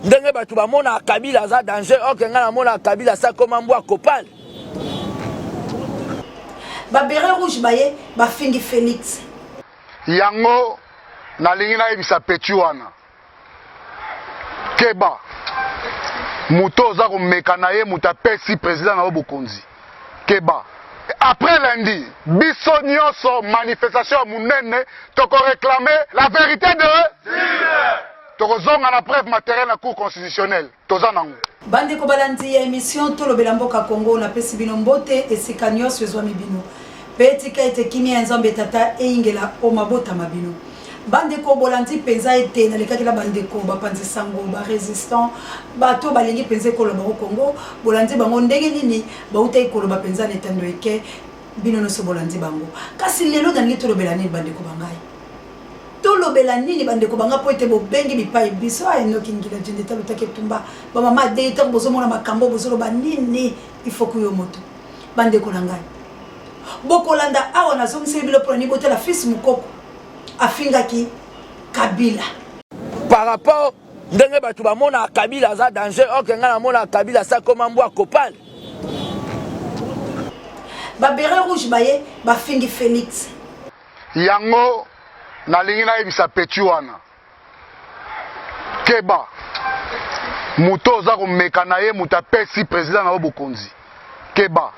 Ndenge bato bamonaka Kabila aza danger, ok, ngai namonaka Kabila sakoma mbwa kopale. Ba beret rouge baye bafingi Felix. Yango nalingi nayebisa petit wana keba moto oza komeka na ye moto apesi president na yo bokonzi keba après lundi biso nyonso manifestation ya monene toko réclamer la vérité de tokozonga na preuve matériel na cour constitutionnelle toza nango. Bandeko balandi ya emission Tolobela Mboka Congo, napesi bino mbote esika nyonso ezwami bino. Pe tika ete kimia ya Nzambe Tata eyingela o mabota ma bino. Bandeko bolandi mpenza ete nalekaki na bandeko bapanzi sango, ba resistants, bato balingi mpenza ekolo bango Congo, bolandi bango ndenge nini bautaki koloba mpenza na etando eke, bino nyonso bolandi bango. Kasi lelo nalingi tolobela nini bandeko ba ngai? Tolobela nini bandeko ba nga mpo ete bobengi bipai biso a enoki ngila jende talo take tumba ba mama adei ntango bozomona makambo bozoloba nini ifoku yo moto bandeko na ngai bokolanda awa nazongiseli bino mpo na nini botala fils mukoko afingaki kabila. Par rapport ndenge bato bamonaka kabila aza danger, ok, ngai namonaka kabila sakoma mbwa kopale. Ba beret rouge baye bafingi Felix. Yango nalingi nayebisa petit wana keba moto oza komeka na ye moto apesi president na yo bokonzi keba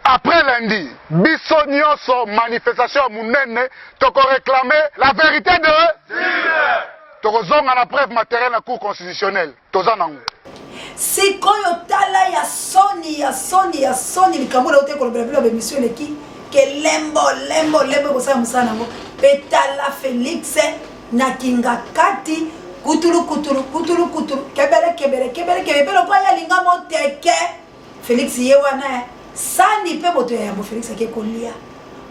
après lundi biso nyonso manifestation ya monene toko réclamer la vérité de tokozonga na preuve matériel na cour constitutionnelle toza nango. Sikoyo tala ya soni ya soni ya soni likambo na yo te kolobela bino ba emission eleki ke lembo lembo lembo ekosala mosala nango pe tala Felix na kingakati kutulu kutulu kutulu kutulu kebele kebele kebele kebele pe lokola ye alinga moteke Felix ye wana eh. Sani pe moto ya yambo Felix ake kolia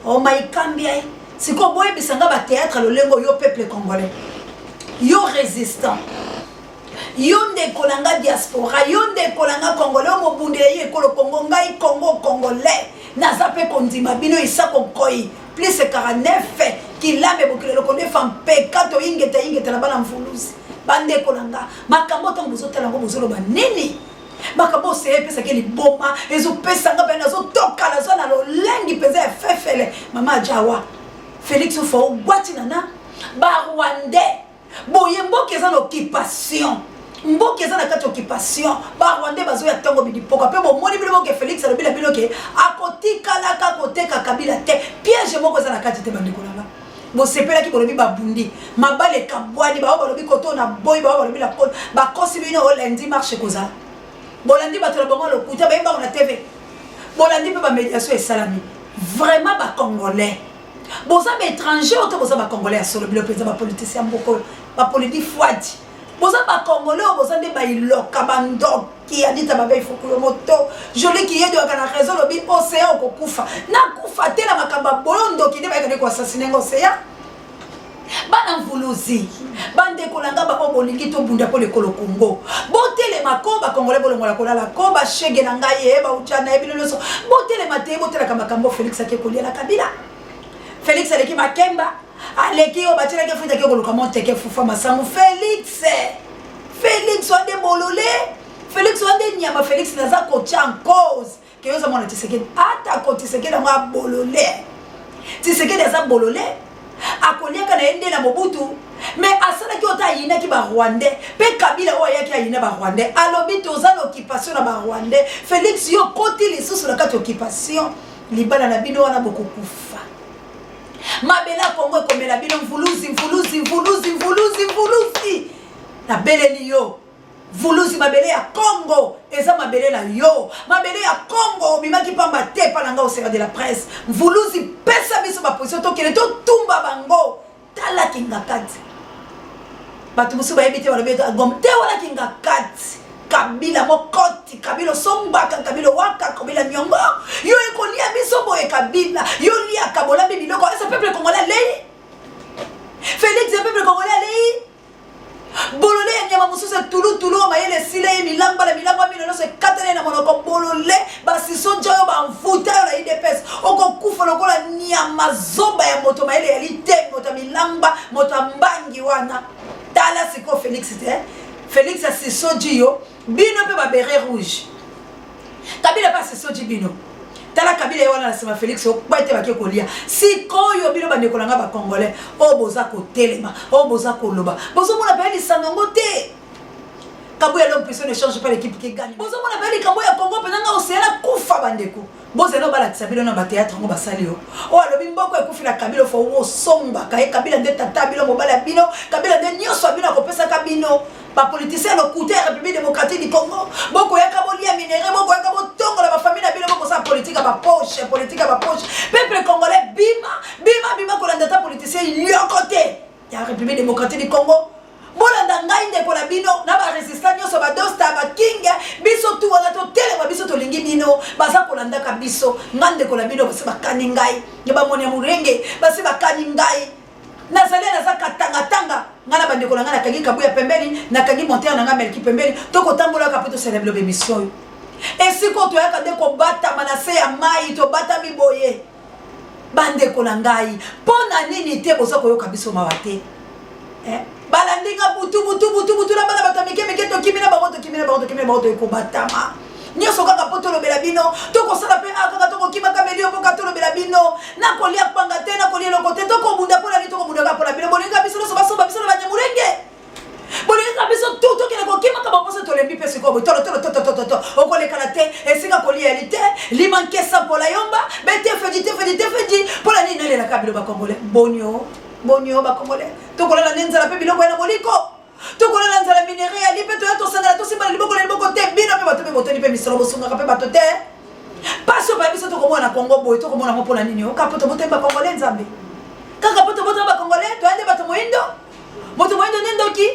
oh maikambi ye sikoyo boyebisa nga ba théâtre lolengo yo peuple congolais yo résistant yo ndeko na nga diaspora yo ndeko na nga congolais oyo mobundela ye ekolo congo ngai congo congolais naza mpe kondima bino isako nkoi plus 49 kilambe bokilo lokondo efa mpeka toyingeta yingeta na bana mvuluzi bandeko na nga makambo ntango bozotala yango bozoloba nini makambo oseye epesaki liboma ezopesa nga mpe nazotoka nazwa na lolengi mpenza ya fefele mama ajawa felix ufa ogwati nana barwandais boye mboka eza na occupation mboka eza na kati occupation barwandais bazoya ntongo bidipoka mpe bomoni bino boke felix alobi na bino ke akotikalaka koteka kabila te piège moko eza na kati te bandeko na nga bosepelaki bolobi babundi mabala ekabwani bao balobi koto na boyi bao balobi na koto bakosi bino o lundi marche ekozala bolandi bato na bango lokuta baye bango na tv bolandi mpe bamediation esalami vraiment bacongolais boza baétranger oyo to boza bacongolais ya solo bino mpenza bapoliticien mboka oyo bapoliti fwadi boza bacongolais oyo boza nde bailoka bandoki anita mabe ifukuyo moto joli kiyedo yaka na raison lobi océan okokufa nakufa te na makambo ya boyo ndoki nde bayaka nde koasasine nga océan bana mvuluzi bandeko na nga baoyo bolingi tobunda mpo na ekolo kongo botelema ko bakongole bolongola kolala ko bashege na ngai ye bauja na ye bino nyonso botelema te botelaka makambo félix ake kolia na kabila félix aleki makemba aleki oyo batielaki futa ake koluka monteke fufa masangu félix félix wa nde bolole félix wa nde nyama félix naza kotya en cause ke yo oza mwana Tshisekedi ata ko Tshisekedi yango abolole Tshisekedi aza bolole akoliaka na ye nde na Mobutu mais asalaki oyo te ayinaki ba rwandais mpe Kabila oyo ayaki ayina ba rwandais alobi toza na occupation na ba rwandais Felix yo okoti lisusu na kati occupation libala na bino wana bokokufa mabele ya Kongo ekomela bino mvuluzi mvuluzi mvuluzi mvuluzi mvuluzi nabeleli yo Vuluzi mabele ya Congo eza mabele na yo mabele ya Congo obimaki pamba te epa na nga oseka de la presse Mvuluzi pesa biso ba position tokende totumba bango tala kingakati bato mosusu bayebi te balobi gom te wana kingakati kabila mokoti kabila osombaka kabila owaka kabila nyongo yo ekolia biso boye kabila yo liaka bolambi biloko eza peuple congolais alei felix ya peuple congolais alei Bolole ya nyama mosusu etulutulu oyo mayele esila ye milangwa na milangwa mino nyonso ekatana ye na monoko bolole basiso nja yo bamvuta yo na idps okokufa lokola nyama zoba ya moto mayele ya lite moto ya milangwa moto ya mbangi wana tala sikoyo felix te felix. Felix asisoji yo bino mpe ba beret rouge Kabila mpe asisoji bino tala Kabila ye wana na nsima Felix okwete bake kolia sikoyo bino bandeko na ngai ba congolais oyo boza kotelema oyo boza koloba bozomona mpe lisanga yango te Kabuya l'homme puissant ne change pas l'équipe qui gagne bozomona mpe likambo ya Congo mpenza nga oseyela kufa bandeko bozela balakisa bino na bateatre yango basali yo oyo alobi mboko ekufi na kabila fo osombaka ye kabila nde tata bino mobali ya bino kabila nde nyonso ya bino akopesaka bino bapoliticien ya lokuta ya république démocratique du congo bokoyaka bolia minere bokoyaka botongola bafamille na bino bokosala politike ya bapoche politike ya bapoche peuple congolais bima bima bima kolanda ata politicien yoko te ya république démocratique du congo bolanda ngai ndeko na bino na baresistant nyonso badosta baking biso tu wana totelema biso tolingi bino baza kolandaka biso ngai ndeko na bino basi bakani ngai ya bamoni ya morenge basi bakani ngai nazali naza katangatanga ngai na bandeko na ngai nakangi kabuya pembeni nakangi montere na ngai melki pembeni tokotambolaka mpo tosala biloba emission oyo esika oyo toyaka nde kobatama na se ya mai tobatami boye Bandeko na ngai, mpo na nini te boza koyoka biso mawa te? Eh? Balandi nga butu butu butu butu na bana bato ya mike mike, tokimi na bango, tokimi na bango, tokimi na bango, toyei kobatama nyonso kaka mpo tolobela bino. Tokosala mpe awa kaka tokokimaka melio mpo kaka tolobela bino. Nakolia kpanga te, nakolia eloko te, tokobunda mpo na nini? Tokobunda kaka mpo na bino. Bolinga biso nyonso basomba biso na Banyamulenge. Bolingaka biso tu tokende kokimaka baposo tolembi mpe sikoyo boye tolo tolo totototo okolekana te esika kolia yali te lima nkesa mpola yomba bete fedi te fedi te fedi mpo na nini nalelaka bino bakongole bonio bonio bakongole tokolala nde nzala mpe biloko ya na boliko tokolala nzala minere yali mpe toya tosangana tosimbana liboko na liboko te bino mpe bato mpe botoni mpe misolo bosungaka mpe bato te pasi oyo biso tokomona na kongo boye tokomona yango mpo na nini oka mpo tobotami bakongole nzambe kaka mpo tobotami bakongole toya nde bato moyindo Moto moyindo nde ndoki.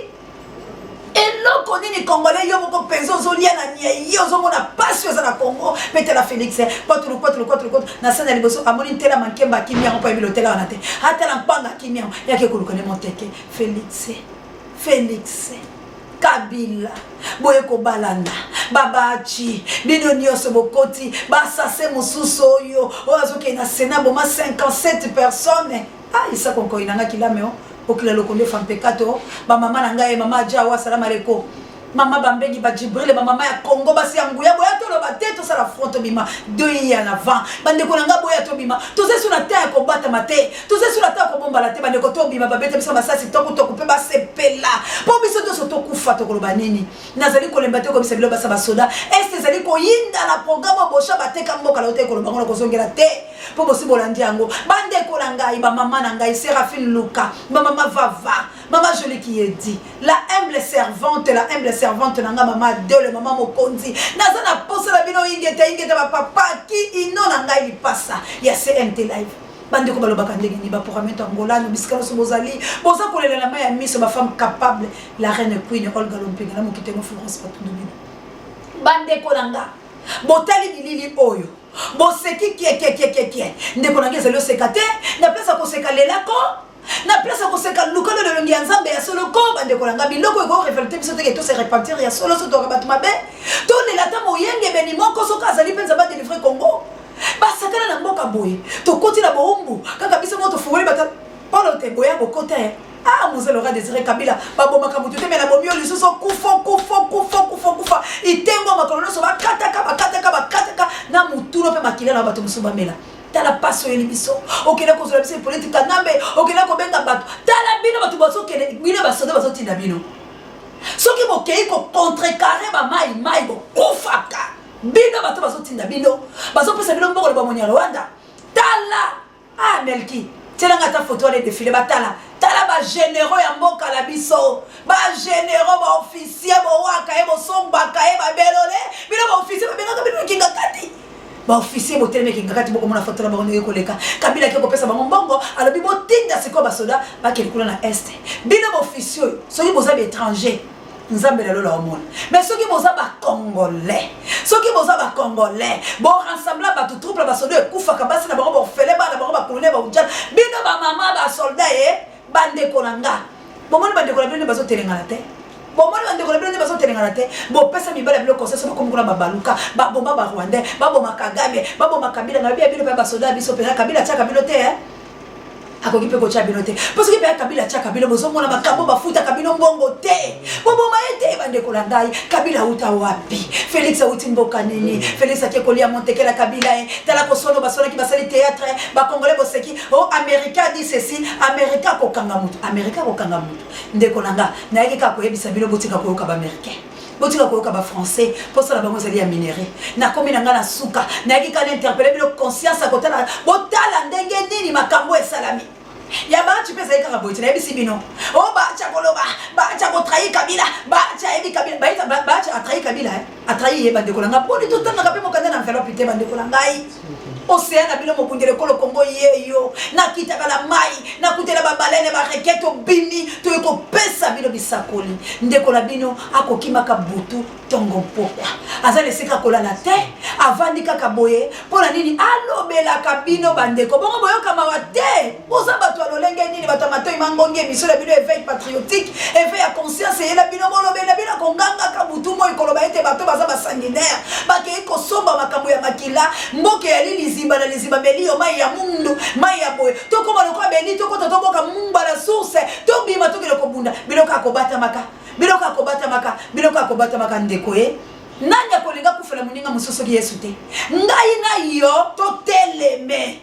Eloko nini congolais yo moko mpenza ozolia na nyei ozomona pasi oza na Congo mpe tala Felix kwatulu kwatulu kwatulu kwatulu na sani ya liboso amoni ntela mankemba akimi yango mpo ayebi lotela wana te atala nkwanga akimi yango yake koluka nde monteke Felix Felix Kabila boye kobalana babaci bino nyonso bokoti basase mosusu oyo oyo azokende na Senat boma 57 personnes Ah isako nkoyi na nga kilame o okila lokondo efa mpekato ba mama na ngai mama ajawa salama leko mama bambengi ba Djibril ba mama ya Congo basi ya nguya boya toloba te tosala front tobima deux en avant bandeko na nga boya tobima toza su na temps ya kobatama te toza su na temps ya kobombala te bandeko tobima babeta biso masasi tokutoku mpe basepela mpo biso nyonso tokufa tokoloba nini nazali kolemba te kobisa bilo basa basoda este ezali koyinda na programme bosha bateka mboka na yo te koloba ngo na kozongela te mpo bosi bolandi yango bandeko na ngai bamama na ngai Seraphine Luka bamama Vava mama Jolie Kiyedi la humble servante la humble servante na ngai mama Adele mama Mokonzi naza na posa na bino ingeta ingeta bapapa ki ino na ngai lipasa ya CMT live bandeko balobaka ndenge nini baprogramento angolano bisika nyonso bozali boza kolela na mai ya miso bafemme capable la reine queen Olga Lompinga na mokitengo Florence Patundu bino bandeko na nga botali bilili oyo boseki kiekiekiekie ndeko na ngai ezali oseka te na place ya koseka lelako na place ya koseka luka nano elongi ya nzambe ya solo ko bandeko na ngai biloko ekoki revelte biso teke tose repentir ya solo so toka bato mabe tolela ata moyengebeni moko soki azali mpe nzambe adelivre congo basakana na mboka boye tokoti na bowumbu kaka biso moko tofungoli bato polo te boya bokota ye Ah, Mzee Laurent Désiré Kabila, babomaka moto te, mais nabomi yo lisusu okufa okufa okufa okufa okufa itengo makolo nyonso bakataka bakataka bakataka na motuno mpe makila na bato mosusu bamela tala pasi oyeli biso okende kozwela biso Hippolyte Kanambe okende kobenga bato tala bino bato bazokende bino basoda bazotinda bino soki bokei kocontrecarre bamai mai bokufaka bino bato bazotinda bino bazopesa bino mbongo na bamoni ya Rwanda tala Ah Melki, tiela nga ata photo wana defile batala. Tala ba généraux ya mboka na biso. Ba généraux ba officiers bowaka ye bosombaka ye babelole. Bino ba officiers babengaka bino kinga kati. Ba officiers botelemi kinga kati bokomona photo na bango ndenge koleka. Kabila ke kopesa bango mbongo alobi botinda sikoyo basoda bakende kuna na est. Bino ba officiers oyo soki boza ba étrangers nzambe na lola omona mais soki boza ba congolais soki boza ba congolais bo rassembla bato troupe na basoda ekufaka basi na bango baofele bana bango bakolone baujana bino bamama basoldat ye bandeko na nga bomoni bandeko na bino nde bazotelengana te bomoni bandeko na bino nde bazotelengana te bopesa mibali ya bino conseil so bakomi kuna babaluka baboma barwandais baboma kagame baboma kabila na bia bino mpe basoda ya biso mpenza kabila atiaka bino te eh? Akoki mpe kotya bino te, mpo soki mpe ya Kabila atyaka bino, bozomona makambo, bafutaka bino mbongo te, boboma ye te. Bandeko na ngai, Kabila auta wapi? Felix auti mboka nini? Felix ake kolia montekela Kabila ye. Tala kosono basonaki, basali théâtre, bakongole boseki. O oh, Amerika di ceci, Amerika akokanga moto, Amerika akokanga moto. Ndeko na nga, nayaki kaka koyebisa bino, botika koyoka baaméricain, botika koyoka bafrançais, mposa na bango ezali ya minerai. Nakomi na ngai na suka, nayaki kaka na interpele bino conscience ya kotala, botala ndenge nini makambo esalami ya Baci mpe ezali kaka boye te. Nayebisi bino, o oh, Baci akoloba, Baci akotrahi Kabila, Baci ayebi Kabila, Baci atrahi Kabila, eh? Atrahi ye. Bandeko na ngai, boni totangaka mpe mokanda na enveloppe te? Bandeko na ngai, océan na bino mobundela ekolo Kongo ye yo, nakitaka na mai, nakutela babalene bareke, tobimi, toye kopesa bino bisakoli. Ndeko na bino akokimaka butu ntongo mpokwa, aza na esika kolala te, avandi kaka boye. Mpo na nini alobelaka bino bandeko bongo boyoka mawa te? Boza bato ya lolenge nini? Bato ya matoi mangongi. Emission na bino éveil patriotique, éveil ya conscience eyela bino, bolobela bino kongangaka butu moi, koloba ete bato baza basanguinaire, bakei kosomba makambo ya makila. Mboka eyali liziba na liziba, meliyo mai ya mundu, mai ya boye. Tokóma lokola beni, tokota, toboka mungba na source, tobima, tokende kobunda. Biloko ya kobatamaka, biloko ya kobatamaka, biloko ya kobatamaka. Ndeko ye, nani akolinga kufela moninga mosusu soki Yesu te? Ngai na yo toteleme,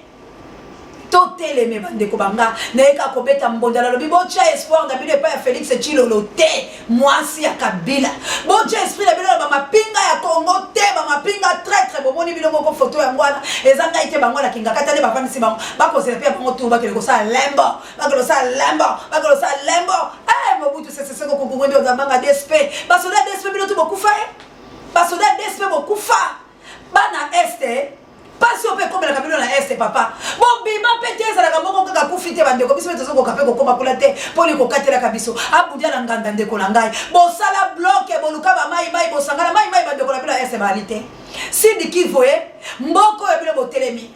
toteleme. Bandeko banga, nayeka kobeta mbonda, nalobi botya espoir na bino epai ya Félix Tshilolo te, mwasi ya Kabila. Botya esprit na bino na bamapinga ya Congo te, bamapinga traître. Bomoni bino moko foto yango wana, eza ngai te. Bango nakingaka ta nde bavandisi bango, bakozela mpe ya bango tour, bakende kosala lembo, bakende kosala lembo, bakende kosala lembo. Eh, Mobutu Sese Seko Kuku Ngwende Ozambanga DSP, basoda DSP, bino tu bokufa e, basoda DSP bokufa. Bana este, pasi oyo mpe ekomelaka bino na este, papa, bobima mpe te, ezalaka moko kaka kufi te. Bandeko, biso mpe tozokoka mpe kokóma kuna te, mponi kokatelaka biso abudia na nganda. Ndeko na ngai, bosala bloke, boluka bamai mai, bosangana mai mai. Bandeko na bino ya este baali te Sidi Kivu e, mboka oyo bino botelemi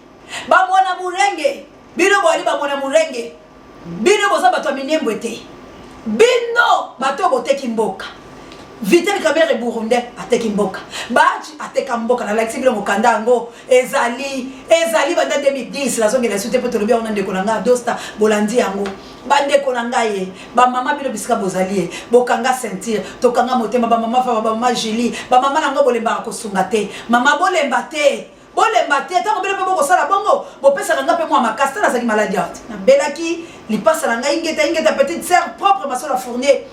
bamwana murenge, bino boali bamwana murenge, bino boza bato ya minembwe te, bino bato oyo boteki mboka. Vital Kamerhe burundais ateki mboka, Baci ateka mboka. Nalakisi bino mokanda yango, ezali banda 2010. Nazongela esu te mpo tolobi yango na ndeko na ngai Dosta, bolandi yango. Bandeko na ngai ye, bamama, bino bisika bozali ye, bokanga ceinture, tokanga motema. Bamama Faba, bamama Julie, bamama nango, bolembaka kosunga te. Mama, bolemba te, bolemba te. Ntango bino mpe bokosala bongo, bopesaka nga mpe mwa makasi. Te, nazalaki maladi awa te, nabelaki lipasa na ngai. Ingeta, ingeta, petite sœur propre Masola Fournier.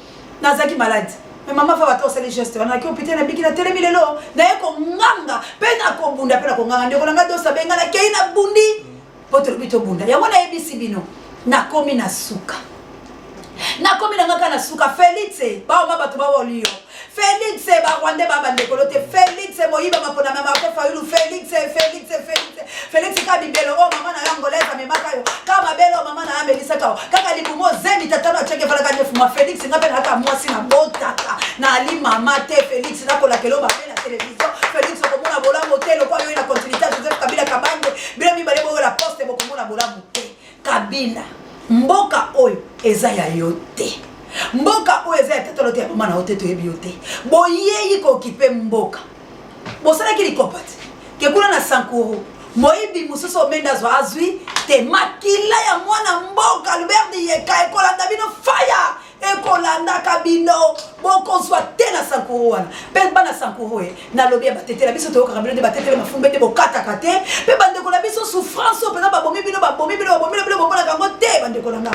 Nazalaki maladi, me mama Fa bata osali geste wana, naki hôpital, nabiki, natelemi lelo, naye konganga mpe nakobunda mpe nakonganga. Ndeko na ngai Dosa benga, nakei, nabundi mpo tolobi tobunda yango. Nayebisi bino, nakomi na suka, nakomi na ngaka na suka. Félix baoma bato bawoli yo, Félix barwandais ba bandekolo te, Félix moyiba mapona ma Martin Fayulu, Félix, Félix, Félix, Félix ka bibelo oyo mama na yo angolaise amemaka yo, ka mabele oyo mama na yo amelisaka yo, kaka libumu ozemi tata no atiaki efalaka 9 mois. Félix, nga mpe nayaka mwasi, nabotaka, naali mama te. Félix, nakolakela oyo mabe na télévision. Félix, okomona bolamu te lokwa yo na continuité ya Joseph Kabila Kabange. Bino mibale boyola poste, bokomona bolamu te. Kabila, mboka oyo eza ya yo te, mboka oyo eza ya tatolo te, ya mama na yo te, toyebi yo te. Boyeyi kokipe mboka, bosalaki likopa te ke kuna na Sankuru moyibi mosusu omende azwa azwi te. Makila ya mwana mboka Albert Yeka ekolanda bino, faya ekolandaka bino, bokozwa te na Sankuru wana. Mpe bana Sankuru e, nalobi ya batetela biso, toyokaka bino te, batetela mafumbe te, bokataka te. Mpe bandeko na biso, souffrance oyo mpenza, babomi bino, babomi bino, babomi bino, bomonaka yango te. Bandeko na nga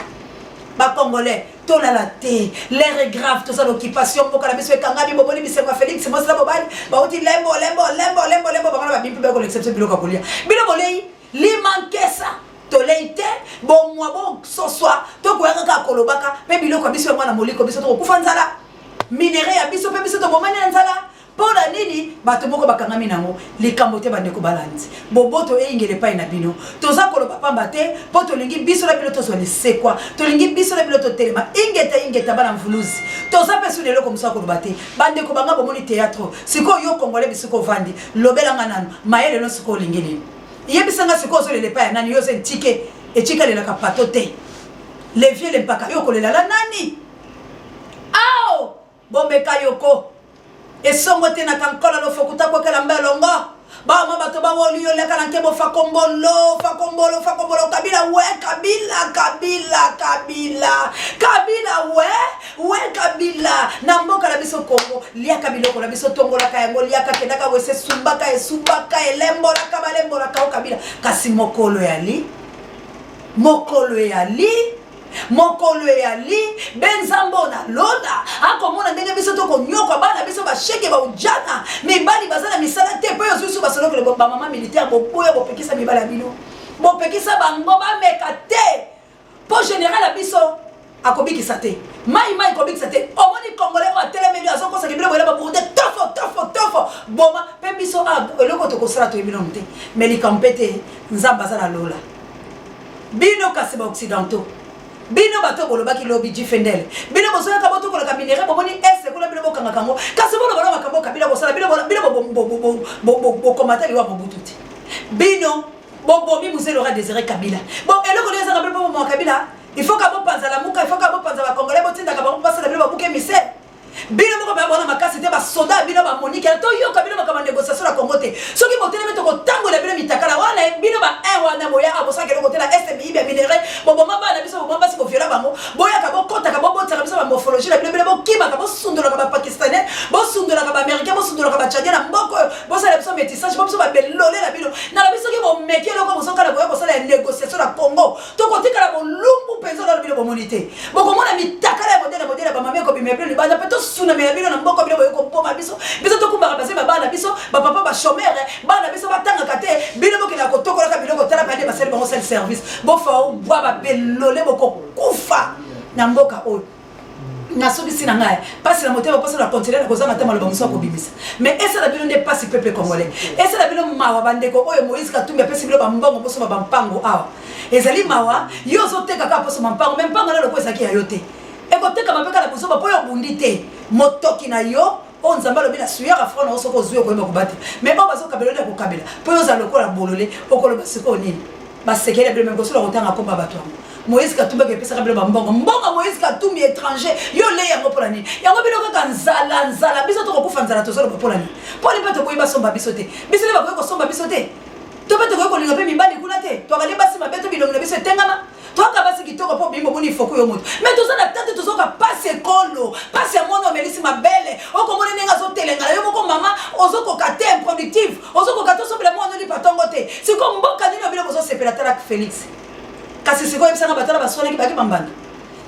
bacongolais, tolala te, l'heure est grave, toza na occupation, mboka na biso ekangami. Bomoni bisengo ya Félix, mwasi na mobali bauti lembo, lembo, lembo, lembo, lembo. Bango na babimpi bakolekisa biso biloko ya kolia. Bino bolei lima nkesa, tolei te, bomwa bososwa, tokoya kaka kolobaka mpe biloko ya biso ya mwana moliko. Biso tokokufa nzala, minerai ya biso mpe biso tobomani na nzala. Mpo na nini bato moko bakangami nango likambo te? Bandeko balandi, boboto eyingela epai na bino. Toza koloba pamba te, mpo tolingi biso na bino tozwa lisekwa, tolingi biso na bino totelema. Ingeta, ingeta, bana mvuluzi. Toza mpe suna eloko mosusu akoloba te. Bandeko banga, bomoni théâtre sikoyo. Yo congolais, bisika ovandi, lobelanga nanu mayele no. Sikoyo olingi nini? Yebisanga sikoyo, ozolela epai ya nani? Yo oza etike, etike alelaka pato te. Levier le mpaka, yo okolela la nani? Ao bomeka yoko esongo te na kankola lofokuta kwekela mbe elongo. Bama bato bawoli yo leka na nkembo fakombolo fakombolo fakombolo kabila we kabila kabila kabila kabila we we kabila na mboka na biso kongo liaka biloko na biso tongolaka yango liaka kendaka wese sumbaka esumbaka elembolaka balembolaka o kabila kasi mokolo yali mokolo eyali Mokolo eyali, be Nzambe oyo na lola akomona ndenge biso tokonyokwa, bana biso basheke baujana, mibali baza na misala te, mpe oyo basolokele bamama militaire, boboya bopekisa mibali ya bino, bopekisa bango bameka te, mpo general ya biso akobikisa te mai mai kobikisa te. Omoni congolais oyo atelemeli azokosaka bino boyela baburude tofo tofo tofo boma mpe biso ah, eloko tokosala toyebi nano te, me likambo mpe te, Nzambe aza na lola. Bino kasi ba occidentaux, bino bato bolobaki lobi Jifendele, bino bozoyaka botokolaka minerais, bomoni est kuna bino bokangaka yango, kasi boloba na makambo Kabila kosala bino bino bokomata liwa Mobutu te, bino bobomi Mzee Laurent Désiré Kabila. Bon eloko nini ezanga bino boboma Kabila? Il faut ka bopanza Lamuka, il faut ka bopanza ba Congolais, botindaka bango basala bino babuke misère. Bino moko ba bona makasi te ba soda bino ba Monique to yoka bino makambo négociation na Congo te. Soki botelemi toko tangola bino mitakala wana bino ba un wana boya abosaka eloko te na est miyibi ya minerais boboma bana biso boboma basi boviola bango boyaka bokotaka bobotisaka biso ba morphologie na bino bino bokimaka bosundolaka ba pakistanais bosundolaka ba américain bosundolaka ba tchadien na mboka oyo bosala biso métissage bo biso babelole na bino nalobi soki bomeki eloko bozokala boya kosala ya négociation na Congo Tokotikala bolumbu mpenza nano bino bomoni te. Bokomona mitakala ya modele modele ya bamama ekobima bino libanda mpe tosunamela bino na mboka bino boye koboma biso. Biso tokumbaka bazemi ya bana biso, bapapa ba chômeur, bana biso batangaka te, bino bokendaka kotokolaka biloko tala mpe nde basali bango self service. Bofa obwa babelole bokokufa na mboka oyo. Nasukisi na ngai mpasi na motema, mposa na continue na kozanga ata maloba mosusu ya kobimisa, mais esala bino nde mpasi peuple congolais, esala bino mawa bandeko oyo Moïse Katumbi apesi bino bambongo bosomba bampango awa, ezali mawa. Yo ozoteka kaka posomba mpango, mais mpango na loko ezalaki ya yo te, ekotekama mpe kaka buzoba mpo yo obundi te motoki na yo oyo Nzambe alobi na suyaka front na yo, soki ozwi okoyeba kobatela, mais oyo bazokabela nde kokabela mpo yo ozala lokola bolole. Okoloba sikoyo nini? Basekele bino me kosula kotanga komba bato yango. Moïse Katumbi akepesaka bino bambongo mbongo. Moïse Katumbi étranger, yo olei yango mpo na nini? Yango bino kaka nzala nzala, biso tokokufa nzala. Tozoloba mpo na nini? Mpo nini mpe tokoyi basomba biso te? Biso nde bakoki kosomba biso te, to mpe tokoki kolinga mpe mibali kuna te. Twakali basi mabe to bilongi na biso etengama, toyoka basi kitoko mpo bimbo moni ifoku yo moto me toza na tante, tozoka pasi ekolo pasi ya mwana omelisi mabele, okomona ndenge azotelengana yo moko mama ozokoka te, improductive, ozokoka te osombela mwana olipa ntongo te. Sikoyo mboka nini obino bozosepela? Tala Félix, kasi sikoyo yebisanga, batala baswanaki baki bambanda,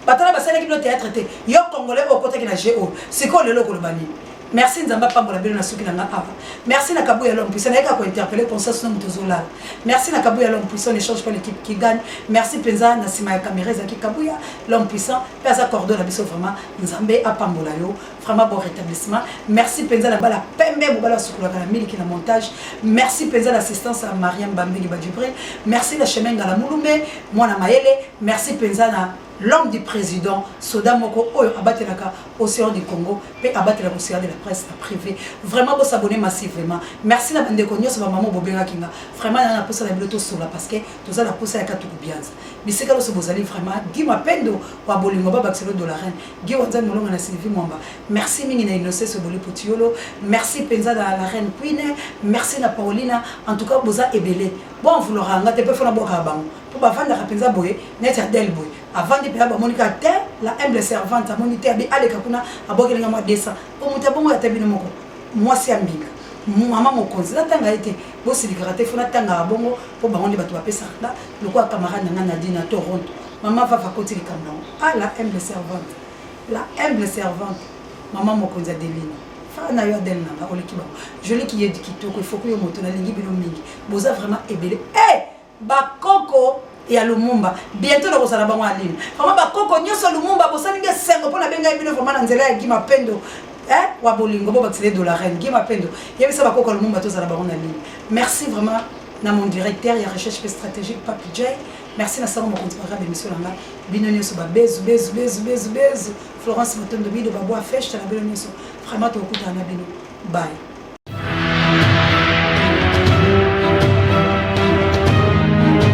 batala basalaki bino théâtre te. Yo congolais oyo okotaki na jeu oyo, sikoyo lelo okoloba nini? Merci, Nzambe apambola bino. Na suki na nga awa, merci na Kabuya l'homme puissant, nayeka kointerpeller conscience no moto ozolala. Merci na Kabuya l'homme puissant, ne change pas l'équipe qui gagne. Merci mpenza. Na nsima ya caméra ezalaki Kabuya l'homme puissant mpe aza cordon na biso. Vraiment Nzambe apambola yo, vraiment bon rétablissement. Merci mpenza na bala pembe mobala asukolaka na miliki na montage. Merci mpenza na assistance ya Mariam Bambingi Badubré. Merci na Chemin Ngala Mulume mwana mayele. Merci mpenza na l'homme du président, soda moko oyo abatelaka océan du Congo mpe abatelaka océan de la presse na privé. Vraiment bosabonner massivement. Merci na bandeko nyonso, bamama bobengaki nga, vraiment na posa na bino tosola, parce que toza na posa ya katuku bianza bisika nyonso bozali. Vraiment Guy Mapendo wa bolingo babakiselo de la reine Guy Wanzani Molonga na Sylvie Mwamba. Merci mingi na Innocence Oboli Potiolo. Merci mpenza na la reine Queen. Merci na Paulina. En tout cas boza ebele, bon vouloir nga te mpe fona bwakaka bango mpo bavandaka mpenza boye neti Adele boye avandi mpenza, bamoni kaka te la humble servante amoni te abi aleka kuna abwakelinga mwa 200 po moto ya bongo ata bino moko mwasi ya mbinga mama mokonzi natanga ye te, bosilikaka te, fo natangaka bongo mpo bango nde bato bapesaka nga lokola camarade na nga Nadine na Toronto. Mama vava akoti likambo nango. Ah, la humble servante, la humble servante, mama mokonzi Adeline fa na yo, Adele nanga oleki bango, joliki ye kitoko ifoku yo moto nalingi bino mingi, boza vraiment ebele. Hey! Bakoko ya Lumumba, bientôt nakozala bango aline. Vraiment bakoko nyonso ya Lumumba, bosali nge esengo mpo nabengai bino vraiment na nzela ya Guy Mapendo, eh, wa bolingo bobakisele de la reine Guy Mapendo. Yebisa bakoko ya Lumumba tozala bango na ligne. Merci vraiment na mon directeur ya recherche pe stratégique Papi J. Merci na sango mokonzi baka bémission na nga bino nyonso, babezu bezu bezu bezu bezu, Florence Matondo Bido babwa feste na bino nyonso. Vraiment tokokutana na bino, bye.